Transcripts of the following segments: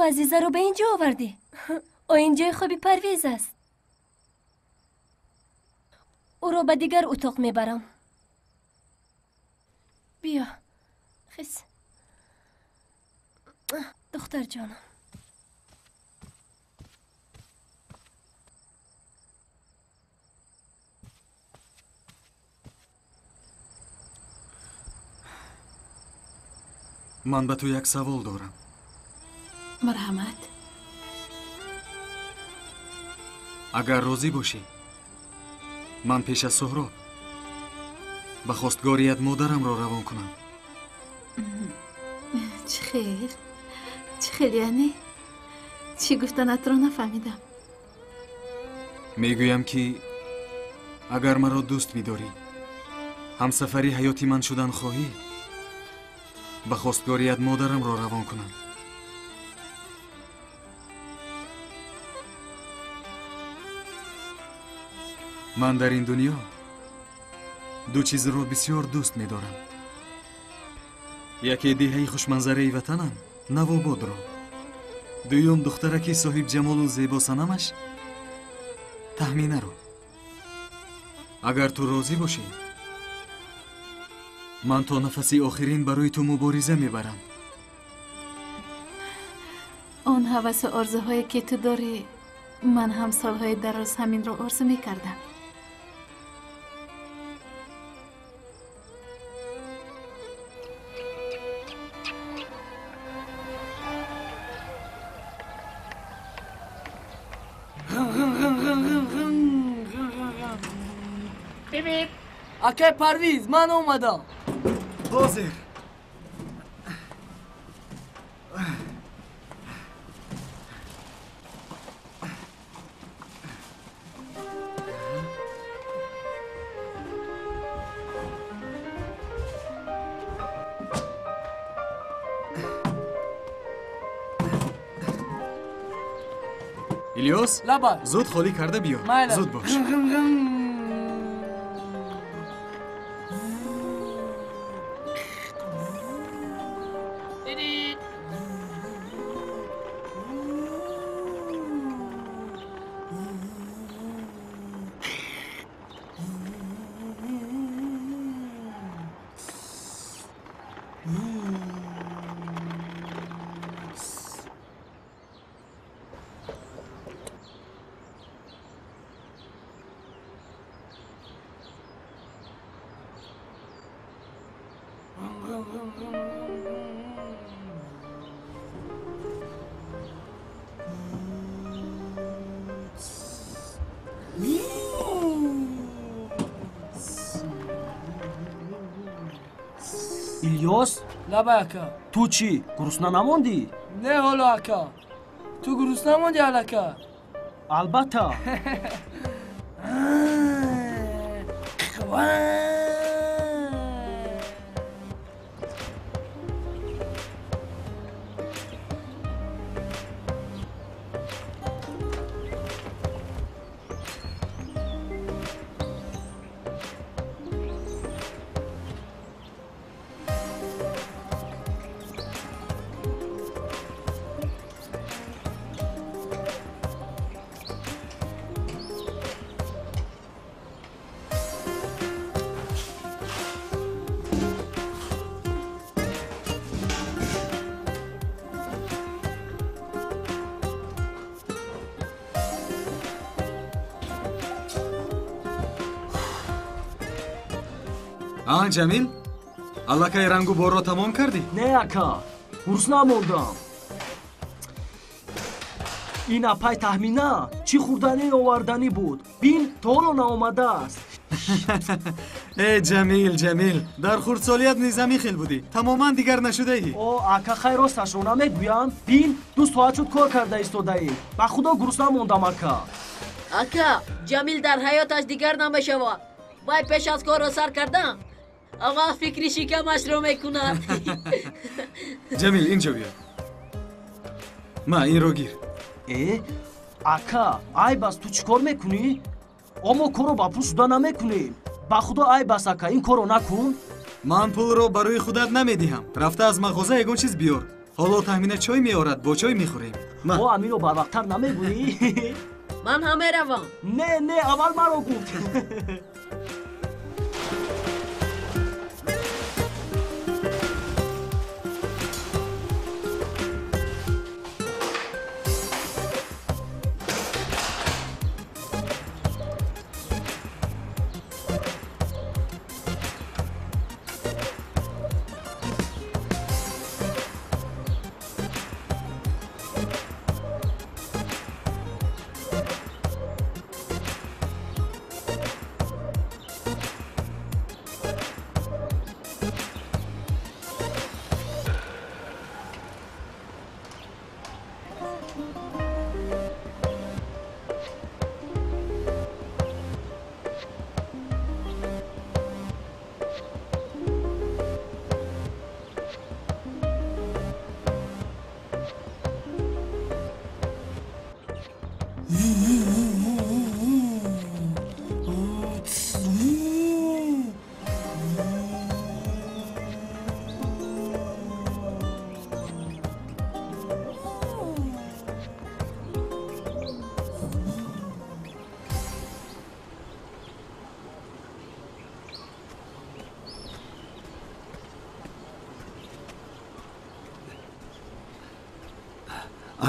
Азизаро ба ин ҷо овардӣ? Ин ҷои хоби Парвиз аст. Ӯро ба дигар утоқ мебарам. Биё, хис. Духтарҷонам. Ман ба ту як савол дорам. Марҳамат. Агар розӣ бошӣ, ман пеш аз Суҳроб ба хостгорият модарамро равон кунам. Чӣ хел? Чӣ хел яъне? Чӣ гуфтанатро нафаҳмидам. Мегӯям ки агар маро дӯст бидорӣ, ҳамсафари ҳаёти ман шудан хоҳӣ, ба хостгорият модарамро равон кунам. Ман дар ин дунё ду чизро бисёр дӯст медорам. Яке деҳаи хушманзараи ватанам Навободро, дуюм духтараки соҳибҷамолу зебосанамаш Таҳминаро. Агар ту розӣ бошӣ, ман то нафаси охирин барои ту мубориза мебарам. Он ҳавасу орзуҳое ки ту дорӣ, ман ҳам солҳои дароз ҳаминро орзу мекардам. Акай Парвиз, ман омадам. Ҳозир. Илёс, зуд холӣ карда биё. Зуд бош. Илёс? Лабай ака. Ту чӣ, гурусна намондӣ? Не ҳоло ака. Ту гурусна мондӣ алака? Албатта. Ҷамил, аллакай рангу борро тамом кардӣ? Не ака, гурусна мондам. Ин апай Таҳмина чӣ хӯрданӣ оварданӣ буд? Бин, то ҳоло наомадааст. Э Ҷамил, Ҷамил, дар хурдсолият низ ҳамин хел будӣ. Тамоман дигар нашудаӣ. О, ака, хай росташро намегӯям. Бин, 2 соат шуд кор карда истодаӣ. Ба худо гурусна мондам ака. Ака, Ҷамил дар ҳаёташ дигар намешавад. Вай пеш аз корро сар кардан аввал фикри шикамашро мекунад. Ҷамил, инҷо биё. Ма, инро гир. Э, ака, айб аст, ту чӣ кор мекунӣ? Мо корро ба пул шуда намекунем. Ба худо айб аст, ака, ин корро накун. Ман пулро барои худат намедиҳам. Рафта аз мағоза ягон чиз биёр. Ҳоло Таҳмина чой меорад, бо чой мехӯрем. О, амиро барвақттар намегӯӣ? Ман ҳам меравам. Не, не, аввал маро гуфт.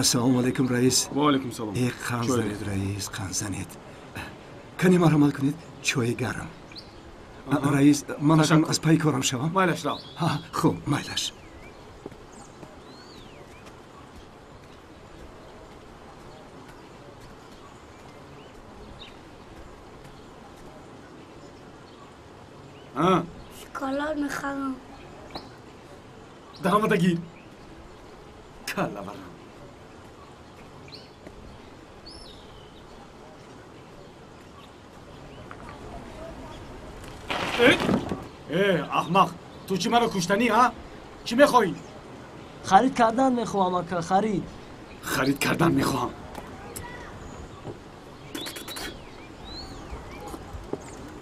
Ассалому алайкум, раис. Ва алайкум салом. Э, қанд занед, раис, қанд занед. Кани марҳамат кунед, чойи гарм. Раис, ман акнун аз пайи корам шавам? Майлаш, рав. Хуб, майлаш. Шоколад мехарам. Даромада гир. Калла барам. Э, аҳмақ, ту чӣ маро куштанӣ, ҳа? Чӣ мехоҳӣ? Харид кардан мехоҳам, ака, харид. Харид кардан мехоҳам.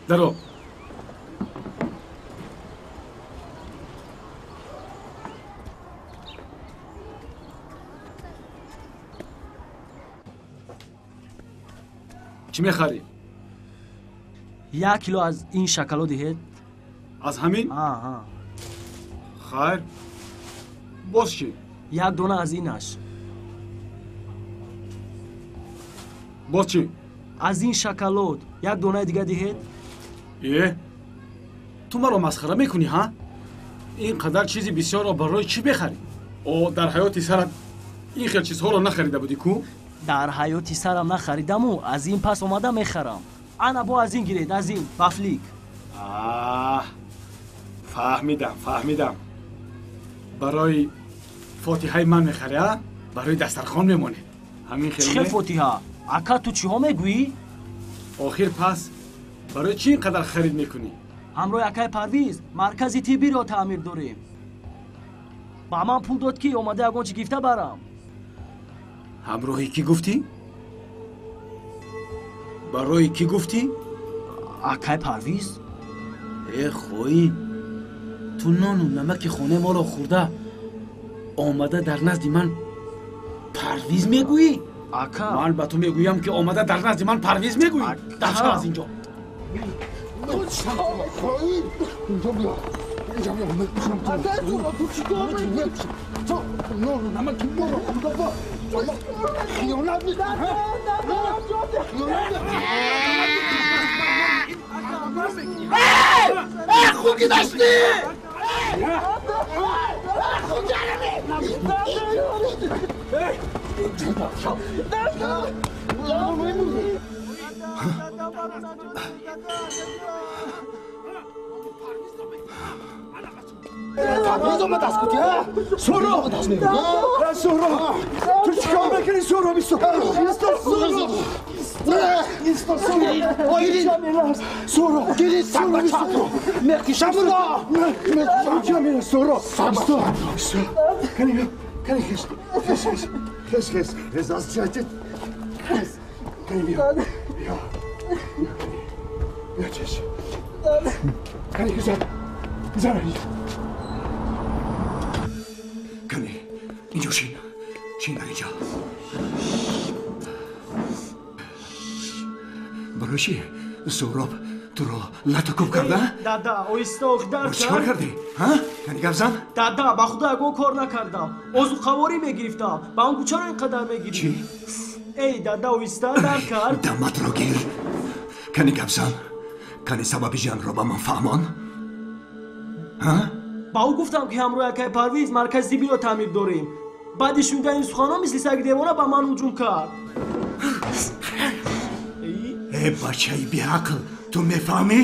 Даро. Чӣ мехарӣ? Як кило аз ин шоколад диҳед. Аз ҳамин? Хайр. Боз чӣ? Як дона аз инаш. Боз чӣ? Аз ин шоколад як донаи дига диҳед. Э, ту маро масхара мекунӣ, ҳа? Ин қадар чизи бисёрро барои чӣ мехарӣ? О, дар ҳаёти сарат ин хел чизҳоро нахарида будӣ ку? Дар ҳаёти сарам нахаридаму аз ин пас омада мехарам. Ана бо аз ин гиред, аз ин вафлик. Фаҳмидам, фаҳмидам. Барои фотиҳаи ман мехарӣ, а? Барои дастархон мемонед. Ҳамин хел. Чӣ хел фотиҳа? Ака, ту чиҳо мегӯӣ? Охир пас барои чӣ ин қадар харид мекунӣ? Ҳамроҳи акаи Парвиз маркази тиббиро таъмир дорем. Ба ман пул дод, ки омада ягон чӣ гирифта барам. Ҳамроҳи кӣ гуфтӣ? Барои кӣ гуфтӣ? Акаи Парвиз. Э, хоин, ту нону намаки хонаи моро хӯрда омада дар назди ман Парвиз мегӯӣ? Ака, ман ба ту мегӯям, ки омада дар назди ман Парвиз мегӯӣ. Дар шав аз инҷо. Инҷо биё, инҷо биё, мекушам ту. Ту нону намаки моро хӯрда хиёнат мекунӣ. Хиёнат. Хуки даштӣ! Хуки Парвиз омад аз кути, Суҳроб! Суҳроб! Ту чӣ кор мекунӣ, Суҳроб? Исто! Исто, Суҳроб! Исто, Суҳроб! Ой, Суҳроб! Суҳроб, исто! Мекушам! Мекушам! Суҳроб! Исто! Исто! Кани, кани, хез! Хез, хез! Хез, хез! Хез, аз ҷаҳат! Хез! Кани, биё! Биё! Биё, чеш! Кани, гузар! Гузар! Кани, Инҷо шин. Шин дар инҷо. Барои чӣ Суҳроб туро лату кӯб карда? Дада, оҳиста охдар чӣ кор кардӣ? Ҳа? Кани гап зан? Дада, ба худо ягон кор накардам. Озуқаворӣ мегирифтам. Ба он чаро ин қадар мегирӣ? Чӣ? Эй, дада, оҳиста дар кард. Даматро гир. Кани гап зан. Кани сабаби ҷангро ба ман фаҳмон. Ҳа? Ба ӯ гуфтам, ки ҳамроҳи акай Парвиз маркази тиббиро таъмир дорем. Баъди шунидани суханҳо мисли саги девона ба ман ҳуҷум кард. Э, бачаи беақл, ту мефаҳмӣ?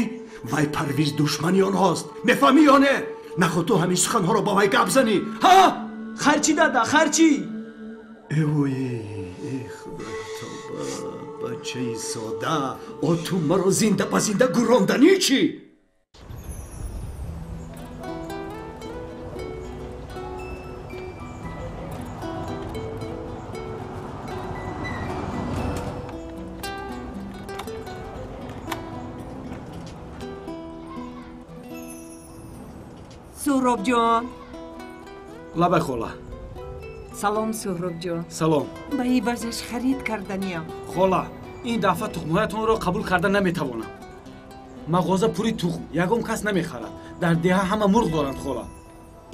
Вай Парвиз душмани онҳост. Мефаҳмӣ ё не? Наход ту ҳамин суханҳоро ба вай гап занӣ. Ҳа? Харчи, дада, харчи? Эвой, э худои тавба, бачаи сода, о ту маро зинда ба зинда гуронданӣ чӣ? Суҳробҷон. Лабай, хола. Салом, Суҳробҷон. Салом. Ба ивазаш харид карданиям. Хола, ин дафъа тухмҳоятонро қабул карда наметавонам. Мағоза пури тухм, ягон кас намехарад. Дар деҳа ҳама мурғ доранд, хола.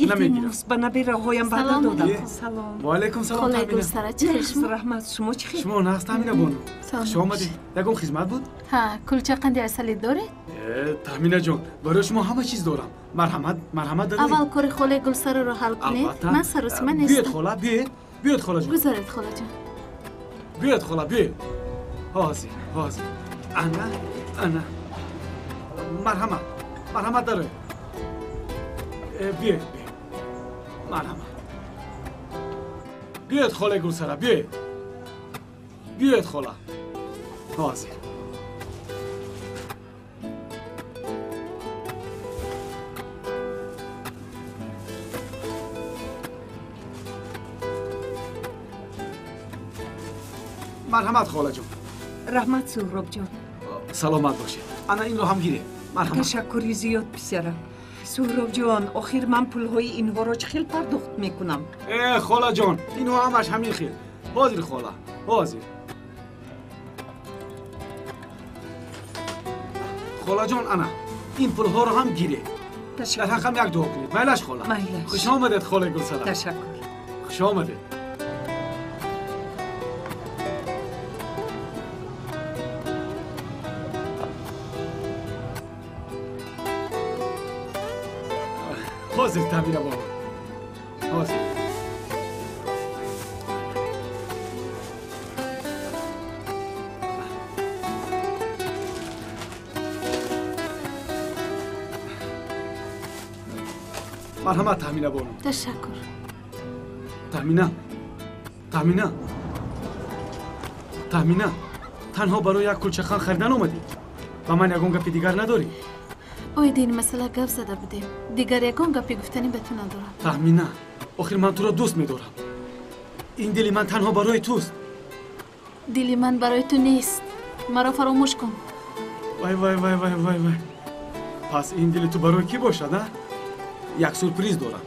Илтимос, ба набераҳоям ваъда додам. Салом. Ва алайкум салом. Холаи Гулсара, чӣ хел шумо? Раҳмат, шумо чӣ хел? Шумо нағз, Таҳмина бону. Хуш омадед. Ягон хизмат буд? Ҳа, кулча қанди асалӣ доред? Таҳмина ҷон, барои шумо ҳама чиз дорам. Марҳамат, марҳамат дароед. Аввал кори холаи Гулсараро ҳал кунед. Ман саросима нестам. Биёед, хола, биёед. Биёед, холаҷон. Гузоред, холаҷон. Биёед, хола, биёед. Ҳозир, ҳозир. Ана, ана. Марҳамат, марҳамат дароед. Биёед, биёед. Марҳамат. Биёед, холаи Гулсара, биёед. Биёед, хола. Ҳозир. Марҳамат, холаҷон. Раҳмат, Суҳробҷон. Саломат бошед. Ана инро ҳам гиред. Марҳамат. Ташаккури зиёд, писарам. Суҳробҷон, охир ман пулҳои инҳоро чӣ хел пардохт мекунам? Э, холаҷон, инҳо ҳамаш ҳамин хел. Ҳозир, хола, ҳозир. Холаҷон, ана ин пулҳоро ҳам гиред. Дар ҳаққам як дуо кунед. Майлаш, хола. Майлаш. Хуш омадед, холаи Гулсара. Ташаккур. Хуш омадед. Ҳозир, Таҳмина бону. Ҳозир. Марҳамат, Таҳмина бону. Ташаккур. Таҳмина, Таҳмина, Таҳмина, танҳо барои як кулчахан харидан омадӣ? Ба ман ягон гапи дигар надорӣ? Оиди ин масъала гап зада будем. Дигар ягон гапи гуфтанӣ ба ту надорам. Таҳмина, охир ман туро дӯст медорам. Ин дили ман танҳо барои туст. Дили ман барои ту нест. Маро фаромӯш кун. Вай, вай, вай, вай, вай, вай. Пас ин дили ту барои кӣ бошад, а? Як сюрприз дорам.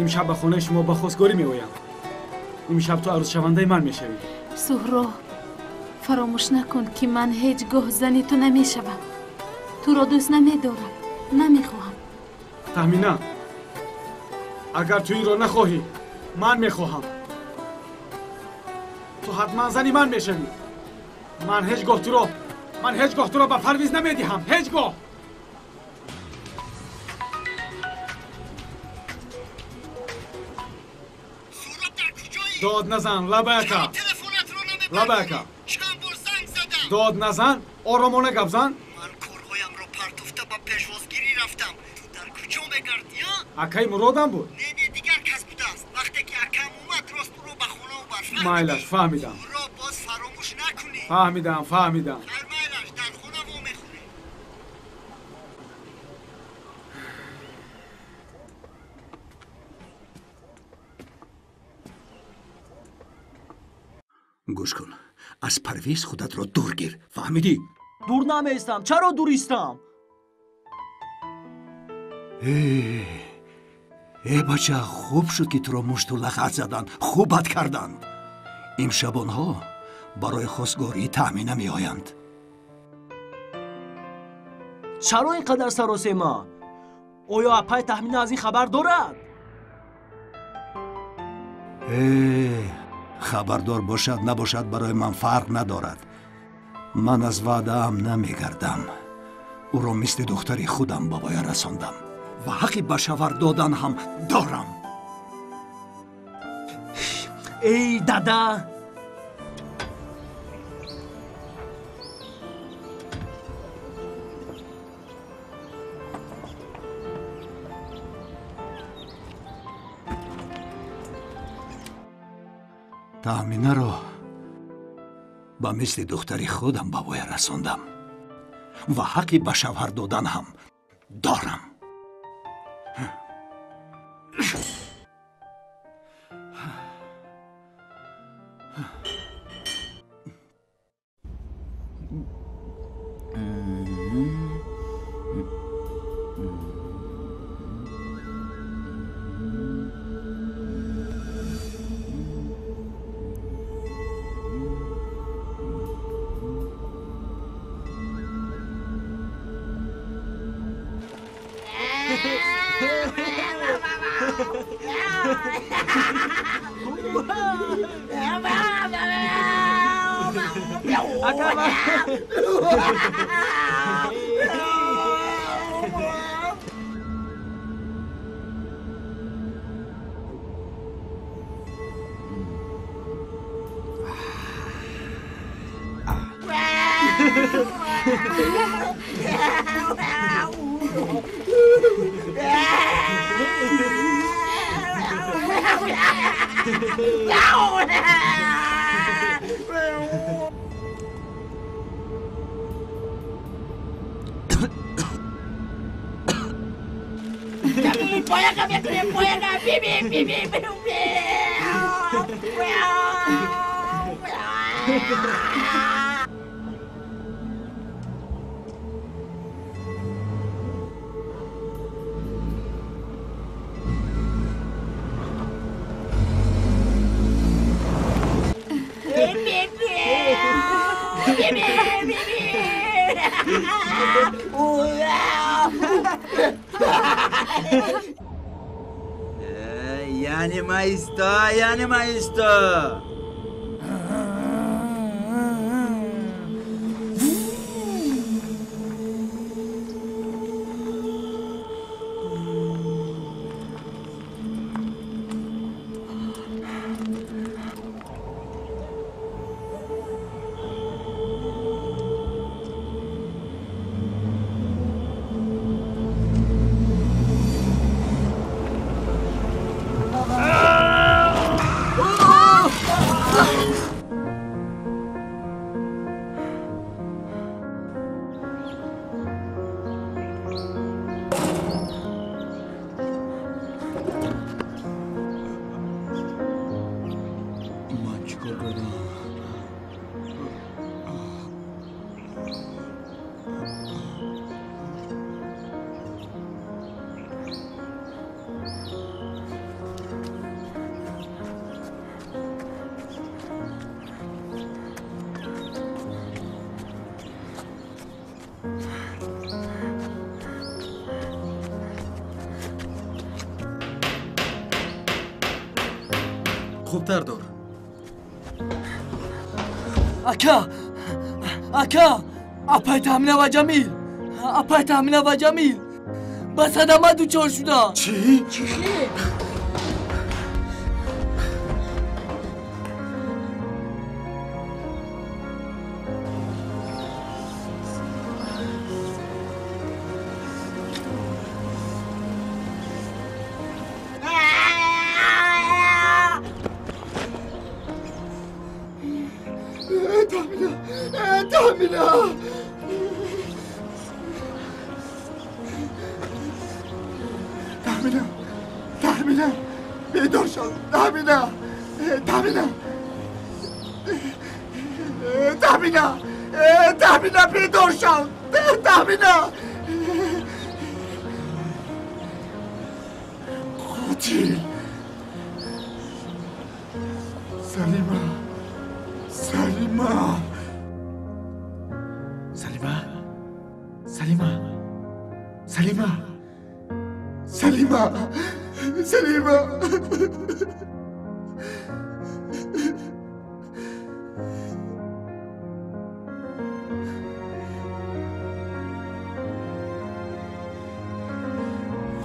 Имшаб ба хонаи шумо ба хостгорӣ меоям. Имшаб ту арӯзшавандаи ман мешавӣ. Суҳроб, фаромӯш накун, ки ман ҳеҷ гоҳ зани ту намешавам. Туро дӯст намедорам, намехоҳам. Таҳмина, агар ту инро нахоҳӣ, ман мехоҳам. Ту ҳатман зани ман мешавӣ. Ман ҳеҷ гоҳ туро, ман ҳеҷ гоҳ туро ба Парвиз намедиҳам. Ҳеҷ гоҳ. Дод назан, лабай ака. Лабай ака. Дод назан, оромона гап зан. Акаи Муродам буд? Не, не, дигар кас будааст. Вақте ки акам омад, рост ӯро ба хона овард. Майлаш, фаҳмидам. Ӯро боз фаромӯш накунӣ. Фаҳмидам, фаҳмидам. Хайр, майлаш, дар хона вомехӯрем. Гӯш кун, аз Парвиз худатро дур гир, фаҳмидӣ? Дур намеистам. Чаро дур истам? Э бача, хуб шуд, ки туро мушту лағат заданд, хубат карданд. Имшаб онҳо барои хостгории Таҳмина меоянд. Чаро ин қадар саросема? Оё апай Таҳмина аз ин хабар дорад? Э, хабардор бошад набошад, барои ман фарқ надорад. Ман аз ваъдаам намегардам. Ӯро мисли духтари худам ба воя расондам ва ҳаққи ба шавҳар додан ҳам дорам. Эй дада! Таҳминаро ба мисли духтари худам ба воя расондам ва ҳаққи ба шавҳар додан ҳам дорам. Яъне маисто, яъне маисто. Хубтар дор. Ака! Ака! Апай Таҳмина ва Ҷамил! Апай Таҳмина ва Ҷамил! Ба садама дучор шуда! Чӣ? Чӣ хел? Қотил! Салима! Салима! Салима! Салима! Салима! Салима! Салима!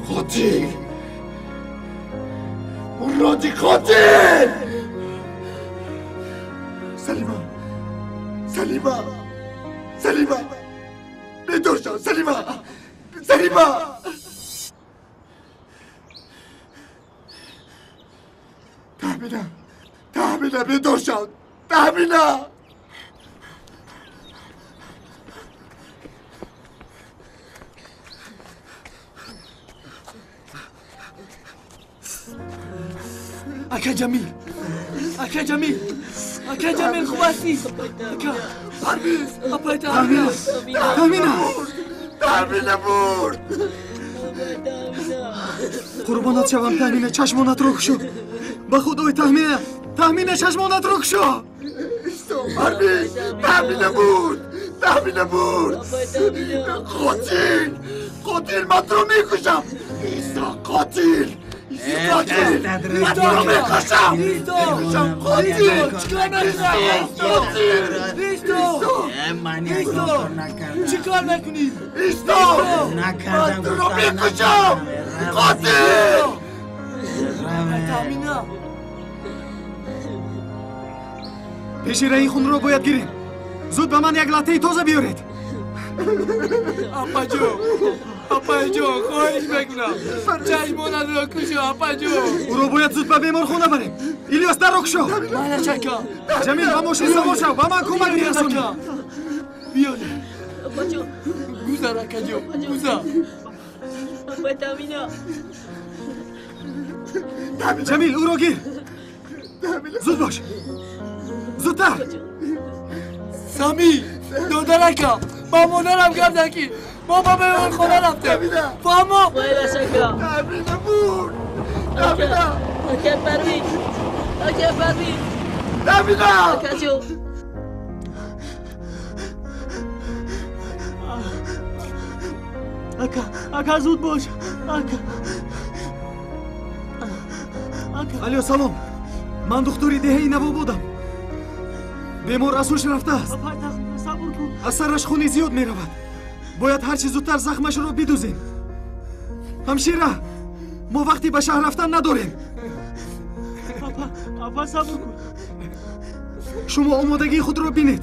Қотил! Муроди қотил! Салима! Салима! Салима! Бедор шав! Салима! Салима! Таҳмина! Таҳмина, бедор шав! Таҳмина! Ака Ҷамил! Ака Ҷамил! Ака Ҷамил, хуб ҳастӣ? Ака! Парвиз! Апай Таҳмина! Таҳмина! Таҳмина бурд! Қурбонат шавам, Таҳмина, чашмонатро кушо! Ба худои Таҳмина! Таҳмина, чашмонатро кушо! Исто, Парвиз! Таҳмина бурд! Таҳмина бурд! Қотил! Қотил, ман туро мекушам! Исто, қотил! Қотил! Ман туро мекушам! Мекушам! Қотил! Қотил! Исто! Исто! Чӣ кор мекунӣ? Исто! Ман туро мекушам! Қотил! Таҳмина! Пеши раи хунро бояд гирем. Зуд ба ман як латтаи тоза биёред. Апаҷон! Апаҷон, хоҳиш мекунам. Чашмонатро кушо, апаҷон. Ӯро бояд зуд ба беморхона барем. Илёс, дарро кушо. Майлаш, ака. Ҷамил, ба мошин савор шав, ба ман кӯмак бирасонӣ. Биёр. Гузар, акаҷон, гузар. Ҷамил, ӯро гир. Зуд бош. Зудтар. Сами, додарака, ба модарам гап зан, ки мо ба беморхона рафтем. Фаҳмо? Майлаш, ака. Таҳмина бурд! Таҳмина! Ака Парвиз! Ака Парвиз! Таҳмина! Акаҷон! Ака, ака, зуд бош. Ака. Ака. Алё, салом. Ман духтури деҳаи Навободам. Бемор аз ҳуш рафтааст. Аз сараш хуни зиёд меравад. Бояд ҳарчи зудтар захмашро бидузем. Ҳамшира, мо вақти ба шаҳр рафтан надорем. Апа, сабр кун. Шумо омодагии худро бинед.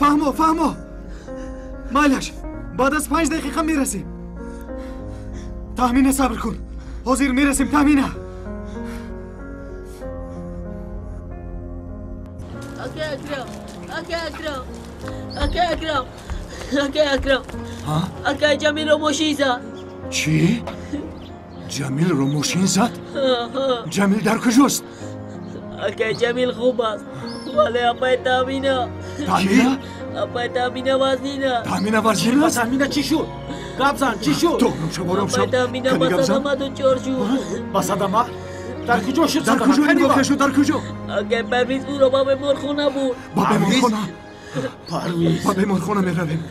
Фаҳмо, фаҳмо. Майлаш, баъд аз 5 дақиқа мерасем. Таҳмина, сабр кун. Ҳозир мерасем, Таҳмина. Ака Акрам! Ака Акрам! Ака Акрам! Ака Акрам! Акаи Ҷамилро мошин зад. Чӣ? Ҷамилро мошин зад? Ҷамил дар куҷост? Акаи Ҷамил хуб аст, вале апаи Таҳмина. Таҳмина? Апаи Таҳмина вазнин аст. Таҳмина вазнин аст? Таҳмина чӣ шуд? Гап зан, чӣ шуд? Ту ором шав, ором шав. Апаи Таҳмина ба садама дучор шуд. Ба садама? Дар куҷо шуд? Дар куҷо ин воқеа шуд? Дар куҷо? Акаи Парвиз ӯро ба беморхона бурд. Ба беморхона? Парвиз! Ба беморхона меравем.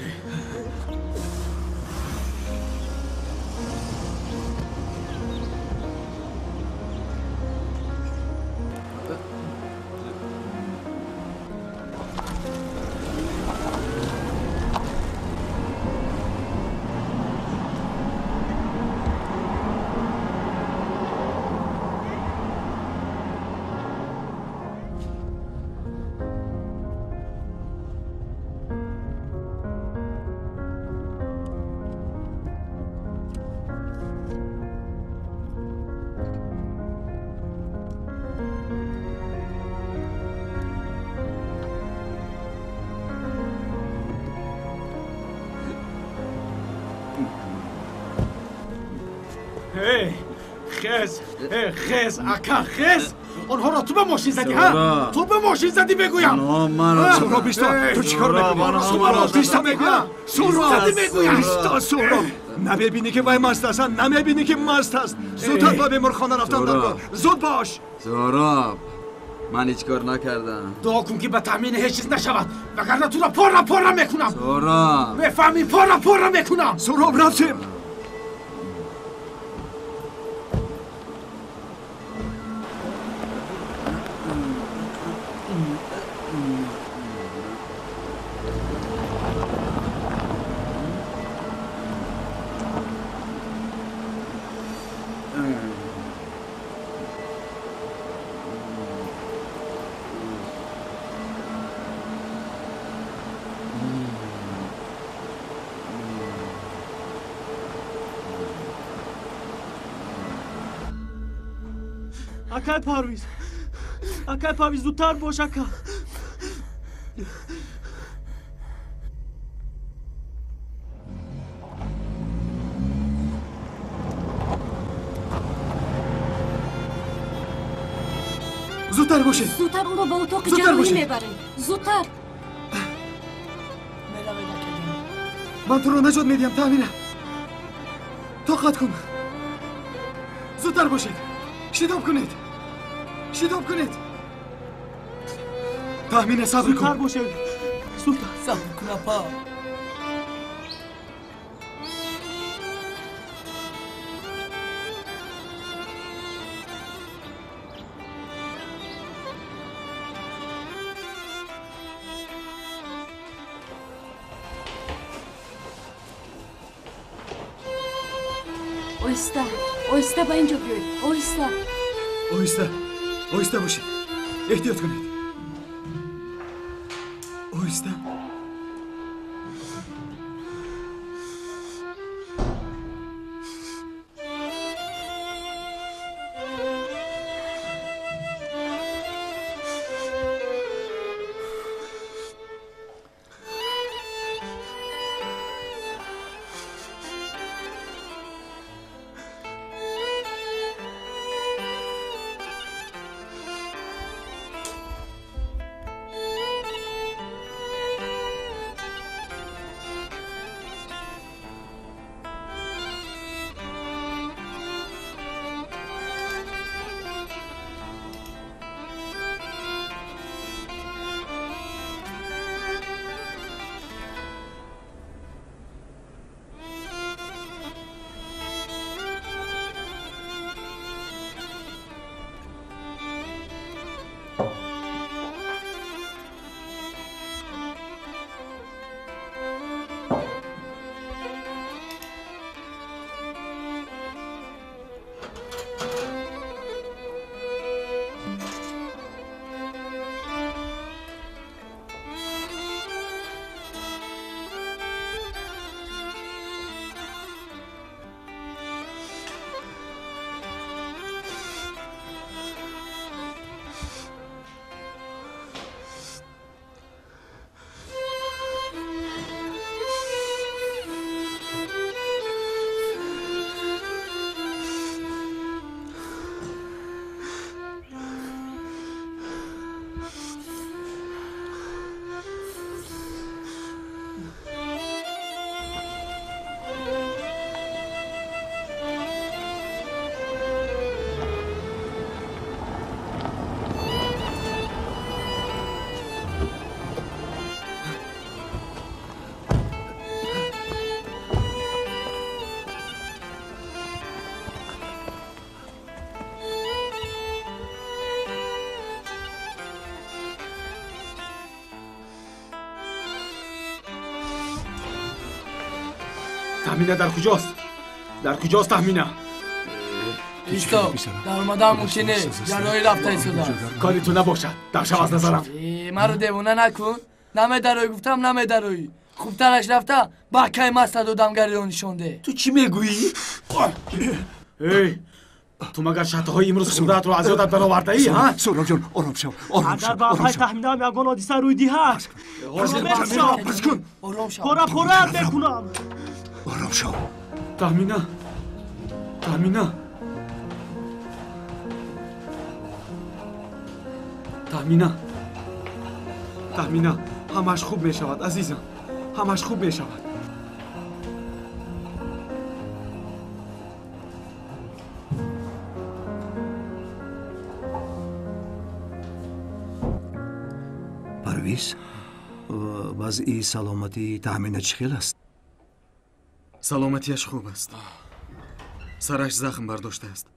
Хез, хез, ака, хез! Онҳоро ту ба мошин задӣ, ҳа? Ту ба мошин задӣ, бегӯям! Суҳроб, исто! Ту чӣ кор мекунӣ? Суҳроб, исто мегӯям! Суҳроб, исто, Суҳроб! Намебинӣ ки вай маст аст, намебинӣ ки маст аст. Зудтар ба беморхона рафтан дар кор. Зуд бош. Суҳроб, ман ҳеҷ кор накардам. Дуо кун ки ба Таҳмина ҳеҷ чиз нашавад, вагарна туро пора пора мекунам. Суҳроб, мефаҳмӣ? Пора пора мекунам. Суҳроб, рафтем. Акай Парвиз, акай Парвиз, зудтар бош, ака. Зудтар бошед. Зудтар ӯро ба утоқи ҷарроҳӣ мебарем. Зудтар. Ман туро наҷот медиҳам, Таҳмина. Тоқат кун. Зудтар бошед. Шитоб кунед. Шитоб кунед. Таҳмина, сабр кун. Зудтар бошед. Зудтар. Сабр кун, апа. Оҳиста, оҳиста ба инҷо биёед. Оҳиста. Оҳиста, оҳиста бошед. Эҳтиёт кунед. Оҳиста. Таҳмина дар куҷост? Дар куҷост Таҳмина? Исто, дар омадан мумкин нест. Ҷарроҳӣ рафта истода. Кори ту набошад. Дар шав аз назарам. Маро девона накун. Намедароӣ гуфтам, намедароӣ. Хубтараш рафта ба акай маста додамгариро нишонде. Ту чӣ мегӯӣ? Эй, ту магар шартҳои имрӯз хӯрдаатро аз ёдат баровардаӣ, ҳа? Суҳробҷон, ором шав, ором шав. Агар ба апай Таҳминаам ягон ҳодиса рӯй диҳад, пас кун. Ором шав. Пора пораат мекунам. Ором шав. Таҳмина, Таҳмина, Таҳмина, Таҳмина, ҳамаш хуб мешавад, азизам, ҳамаш хуб мешавад. Парвиз, вазъи саломатии Таҳмина чӣ хел аст? Саломатиаш хуб аст. Сараш захм бардоштааст.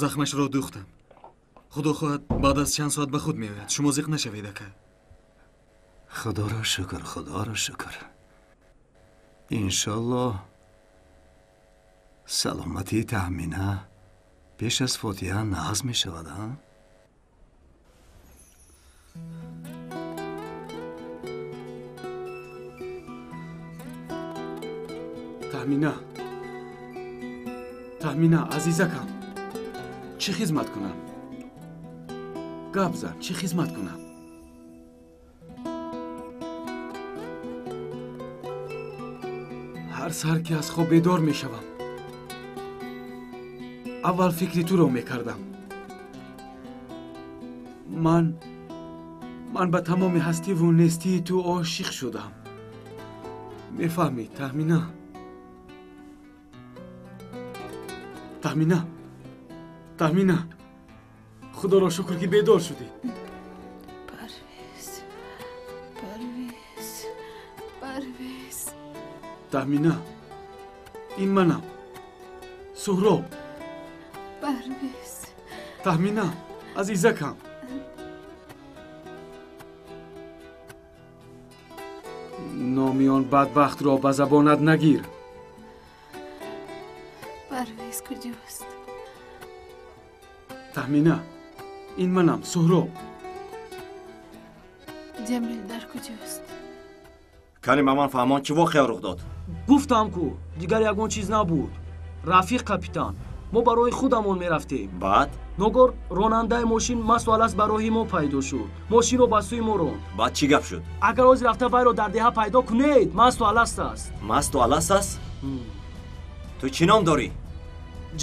Захмашро дӯхтам. Худо хоҳад, баъд аз чанд соат ба худ меояд. Шумо зиқ нашавед, ака. Худоро шукр, худоро шукр. Иншоллоҳ саломатии Таҳмина пеш аз фотиҳа нағз мешавад, а? Таҳмина, Таҳмина, азизакам, чӣ хизмат кунам? Гап зан, чӣ хизмат кунам? Ҳар саҳар ки аз хоб бедор мешавам, аввал фикри туро мекардам. Ман ба тамоми ҳастиву нестии ту ошиқ шудам. Мефаҳмӣ, Таҳмина? Таҳмина, Таҳмина, худоро шукр ки бедор шудӣ. Парвиз, Парвиз, Парвиз. Таҳмина, ин манам, Суҳроб. Парвиз. Таҳмина, азизакам. Номи он бадбахтро ба забонат нагир. Парвиз куҷост? Таҳмина, ин манам, Суҳроб. Ҷамил дар куҷост? Кани ба ман фаҳмон, чӣ воқеа рух дод? Гуфтам ку, дигар ягон чиз набуд. Рафиқ капитан, мо барои худамон мерафтем. Баъд? Ногор ронандаи мошин масту алас ба роҳи мо пайдо шуд. Мошинро ба сӯи мо ронд. Баъд чӣ гап шуд? Агар ҳозир рафта вайро дар деҳа пайдо кунед, масту аласт аст. Масту аласт аст? Ту чӣ ном дорӣ?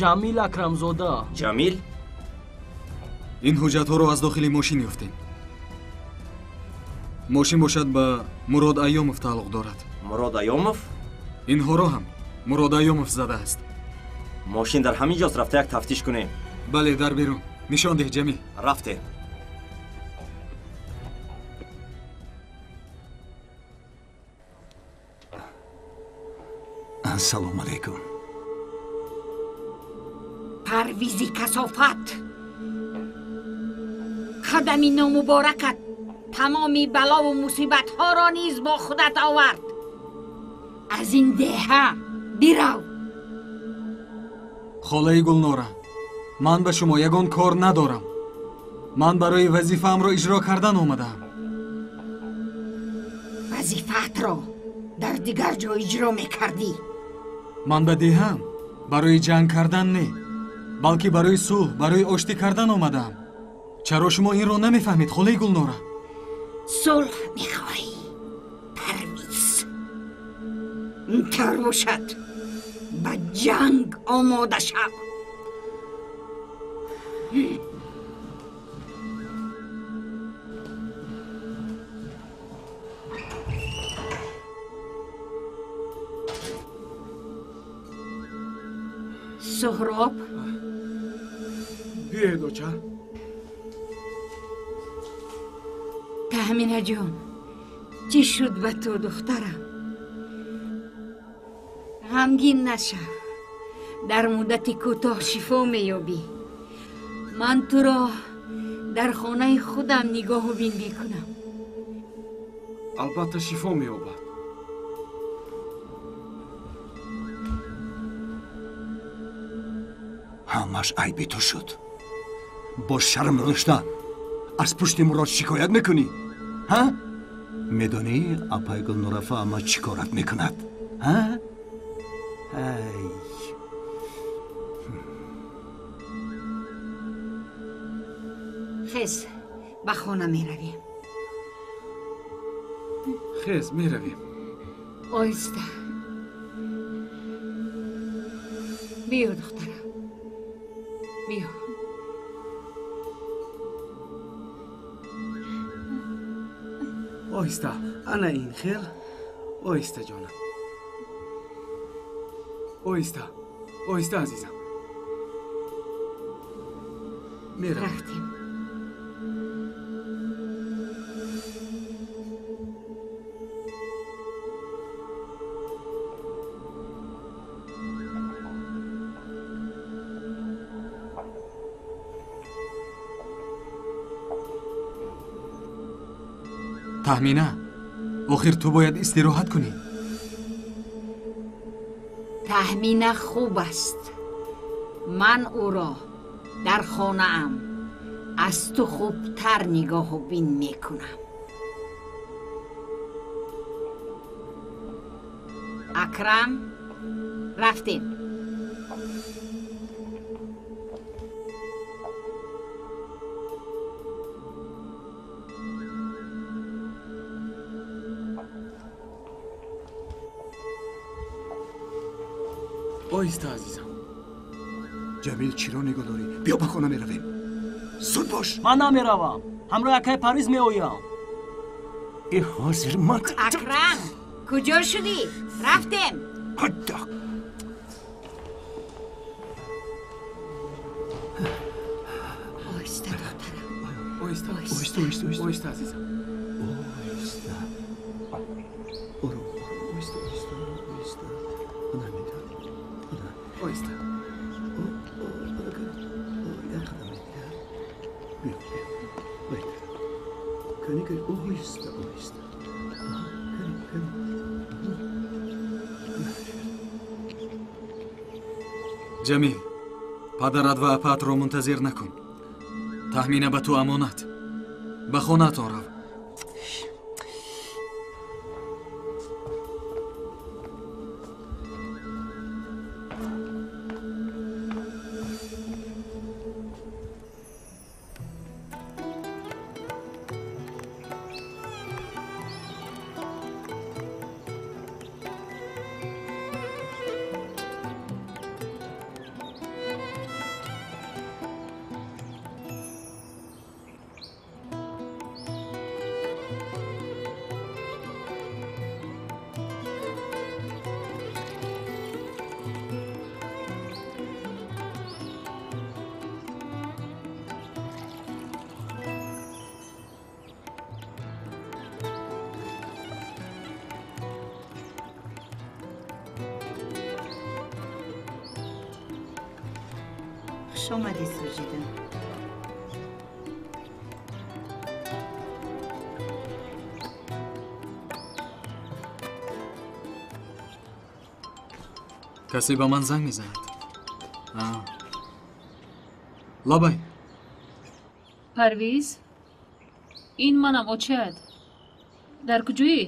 Ҷамил Акрамзода. Ҷамил? Ин ҳуҷҷатҳоро аз дохили мошин ёфтем. Мошин бошад ба Мурод Айёмов тааллуқ дорад. Мурод Айёмов? Инҳоро ҳам Мурод Айёмов задааст. Мошин дар ҳамин ҷост, рафта як тафтиш кунем. Бале, дар берун. Нишон деҳ, Ҷамил. Рафтем. Ассалому алайкум. Парвизи касофат, қадами номуборакат тамоми балову мусибатҳоро низ бо худат овард. Аз ин деҳа бирав. Холаи Гулнора, ман ба шумо ягон кор надорам. Ман барои вазифаамро иҷро кардан омадаам. Вазифаатро дар дигар ҷо иҷро мекардӣ. Ман ба деҳаам барои ҷанг кардан не, балки барои сулҳ, барои оштӣ кардан омадаам. Чаро шумо инро намефаҳмед, холаи Гулнора? Сулҳ мехоҳӣ, Парвиз? Тар бошад, ба ҷанг омода шав. Суҳроб, биёед, оча. Таҳминаҷон, чӣ шуд ба ту, духтарам? Ғамгин нашав. Дар муддати кӯтоҳ шифо меёбӣ. Ман туро дар хонаи худам нигоҳу бин мекунам. Албатта шифо меёбад. Ҳамаш айби ту шуд. Бо шарм надошта аз пушти Мурод шикоят мекунӣ? Ҳа? Медонӣ апай Гулнора фаҳма чӣ корат мекунад? Ҳа? Ай. Хез, ба хона меравем. Хез, меравем. Оҳиста. Биё, духтарам. Биё. Оҳиста, ана ин хел. Оҳиста, ҷонам. Оҳиста, оҳиста, азизам. Меравем. Рафтем. Таҳмина, охир ту бояд истироҳат кунӣ. Таҳмина хуб аст. Ман ӯро дар хонаам аз ту хубтар нигоҳу бин мекунам. Акрам, рафтем. Оҳиста, азизам. Ҷамил, чиро нигоҳ дорӣ? Биё ба хона меравем. Зуд бош. Ман намеравам. Ҳамроҳи акаи Парвиз меоям. Э, ҳозир ман. Акрам, куҷо шудӣ? Рафтем. Оҳиста, духтарам. Оҳиста, оҳиста, оҳиста, оҳиста, азизам. Оҳиста. Ором, оҳиста, оҳиста, оҳиста. Оҳиста. Оҳиста, оҳиста. Ҷамил, падарат ва апаатро мунтазир накун. Таҳмина ба ту амонат. Ба хонаатон рав. Хуш омадӣ, Соҷида. Касе ба ман занг мезанад. Лабай. Парвиз, ин манам, очад. Дар куҷоӣ?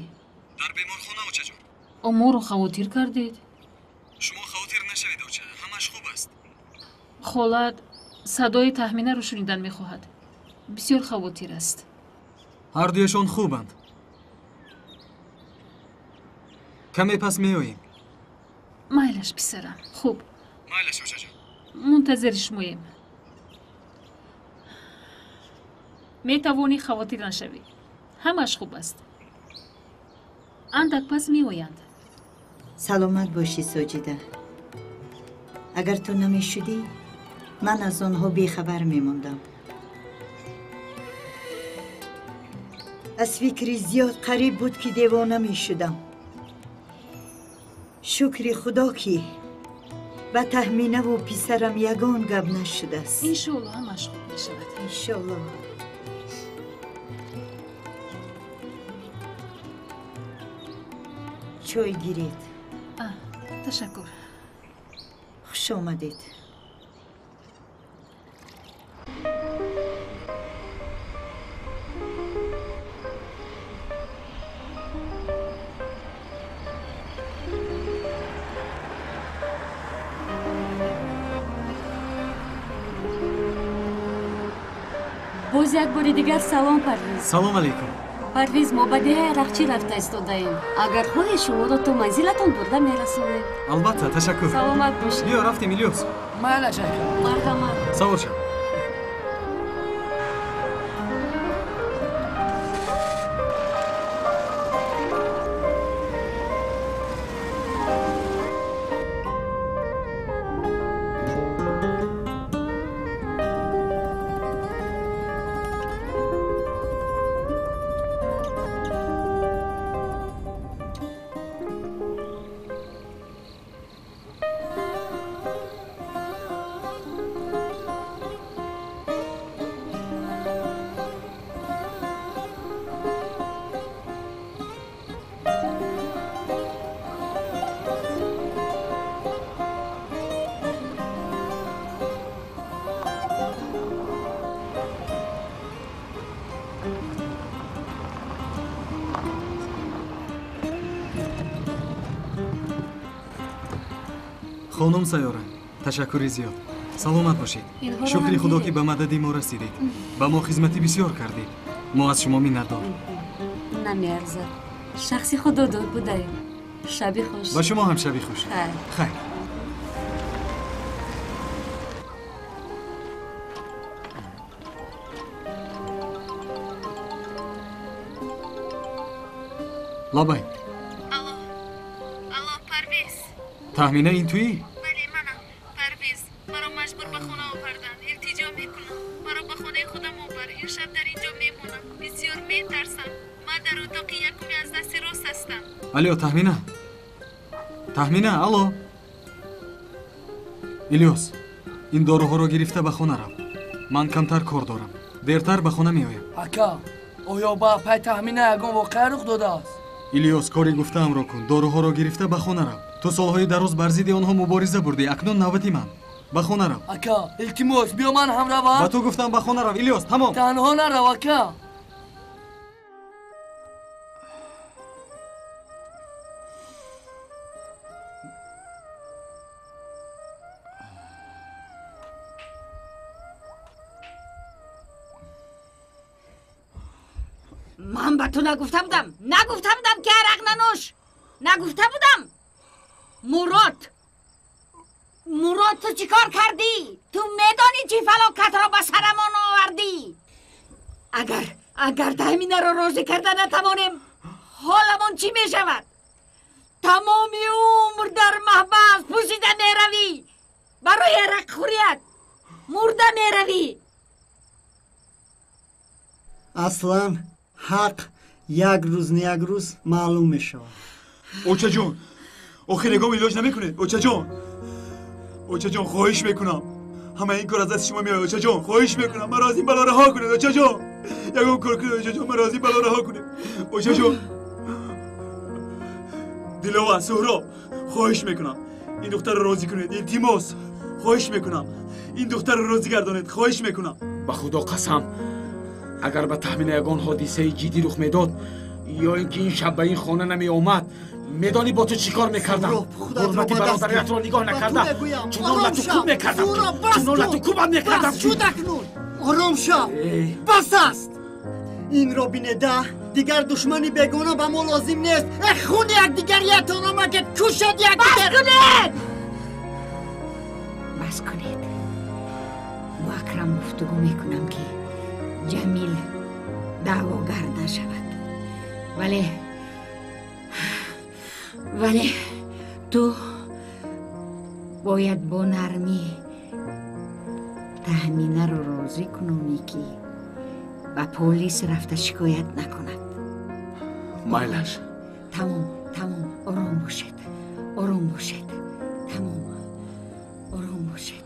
Дар беморхона, очаҷон. Моро хавотир кардед. Шумо хавотир нашавед, оча, ҳамаш хуб аст. Холат садои Таҳминаро шунидан мехоҳад. Бисёр хавотир аст. Ҳардуяшон хубанд. Каме пас меоем. Майлаш, писарам, хуб. Майлаш, очаҷон. Мунтазири шумоем. Метавонӣ хавотир нашавӣ. Ҳамаш хуб аст. Андак пас меоянд. Саломат бошӣ, Соҷида. Агар ту намешудӣ, ман аз онҳо бехабар мемондам. Аз фикри зиёд қариб буд, ки девона мешудам. Шукри Худо, ки ба Таҳминаву писарам ягон гап нашудааст. Иншоалло ҳамаш хуб мешавад. Иншоалло. Чой гиред. Ташаккур. Хуш омадед. Боз як бори дигар салом, Парвиз. Салом алейкум. Парвиз, мо ба деҳаи Рахчӣ рафта истодаем. Агар хоҳед, шуморо то манзилатон бурда мерасонем. Албатта, ташаккур. Саломат бошед. Биё, рафтем, Илёс. Майлаш, ака. Марҳамат. Савор шав. Хонум Сайёра, ташаккури зиёд. Саломат бошед. Шукри Худо, ки ба мадади мо расидед. Ба мо хизмати бисёр кардед. Мо аз шумо миннатдор. Намеарзад. Шахси худодод будаем. Шаби хуш. Ба шумо ҳам шаби хуш. Хайр. Лабай. Алло. Алло, Парвиз. Таҳмина, ин туӣ? Бале, манам. Парвиз, маро маҷбур ба хона оварданд. Илтиҷо мекунам. Маро ба хонаи худам овар. Ин шаб дар ин ҷо мемонам. Бисёр метарсам. Ман дар утоқи якуми аз дасти рост ҳастам. Алло, Таҳмина. Таҳмина, алло. Илёс, ин доруҳоро гирифта ба хона рав. Ман камтар кор дорам. Дертар ба хона меоям. Ака, оё ба апай Таҳмина ягон воқеа рух додааст? Илёс, кори гуфтаамро кун. Доруҳоро гирифта ба хона рав. Ту солҳои дароз бар зидди онҳо мубориза бурдӣ. Акнун навбати ман. Ба хона рав. Ака, илтимос, биё ман ҳам равам. Ба ту гуфтам ба хона рав. Илёс, тамом. Танҳо нарав, ака. Ман ба ту нагуфта будам, нагуфта будам, ки арақ нанӯш. Нагуфта будам. Мурод, Мурод, ту чӣ кор кардӣ? Ту медонӣ чӣ фалокатро ба сарамон овардӣ? Агар Таҳминаро розӣ карда натавонем, ҳоламон чӣ мешавад? Тамоми умр дар маҳбас пӯшида меравӣ. Барои арақхӯрият мурда меравӣ. Аслан ҳақ як рӯз не як рӯз маълум мешавад. Очаҷон, охир ягон илоҷ намекунед? Очаҷон, очаҷон, хоҳиш мекунам. Ҳама ин кор аз дасти шумо меояд. Очаҷон, хоҳиш мекунам, маро аз ин бало раҳо кунед. Очаҷон, ягон кор кунед. Очаҷон, маро аз ин бало раҳо кунед. Очаҷон. Диловар, Суҳроб, хоҳиш мекунам, ин духтарро розӣ кунед. Илтимос, хоҳиш мекунам, ин духтарро розӣ гардонед. Хоҳиш мекунам. Ба Худо қасам, агар ба Таҳмина ягон ҳодисаи ҷиддӣ рух медод, ё ин ки ин шаб ба ин хона намеомад, медонӣ бо ту чӣ кор мекардам? Ҳурмати бародариятро нигоҳ накарда, чунон лату кӯб мекардам, чунон лату кӯбам мекардам. Шуд акнун, ором шав, бас аст. Инро бинеда, дигар душмани бегона ба мо лозим нест. Э, хуни якдигариятонро макед, кушед якдигар. Бас кунед, бас кунед. Бо Акрам гуфтугӯ мекунам, ки Ҷамил даъвогар нашавад. Вале ту бояд бо нармӣ Таҳминаро розӣ кунонӣ, ки ба полис рафта шикоят накунад. Майлаш. Тамом, тамом, ором бошед, ором бошед, тамом, ором бошед.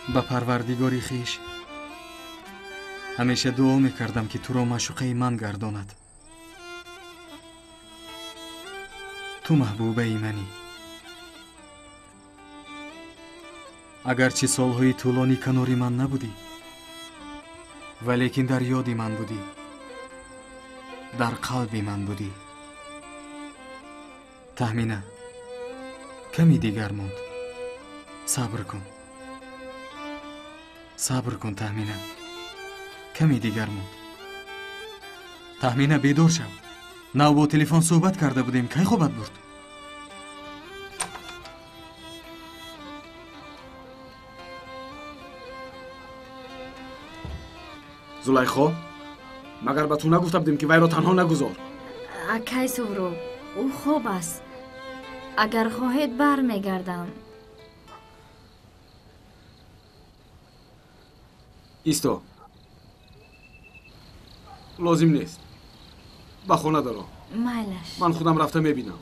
Ба Парвардигори хеш ҳамеша дуо мекардам, ки туро маъшуқаи ман гардонад. Ту маҳбубаи манӣ. Агарчи солҳои тӯлонӣ канори ман набудӣ, валекин дар ёди ман будӣ, дар қалби ман будӣ. Таҳмина, ками дигар монд. Сабр кун, сабр кун, Таҳмина, ками дигар монд. Таҳмина, бедор шав. Нав бо телефон суҳбат карда будем, кай хобат бурд? Зулайхо, магар ба ту нагуфта будем, ки вайро танҳо нагузор? Акай Суҳроб, ӯ хоб аст. Агар хоҳед, бармегардам. Исто, лозим нест, ба хона даро. Майлаш. Ман худам рафта мебинам.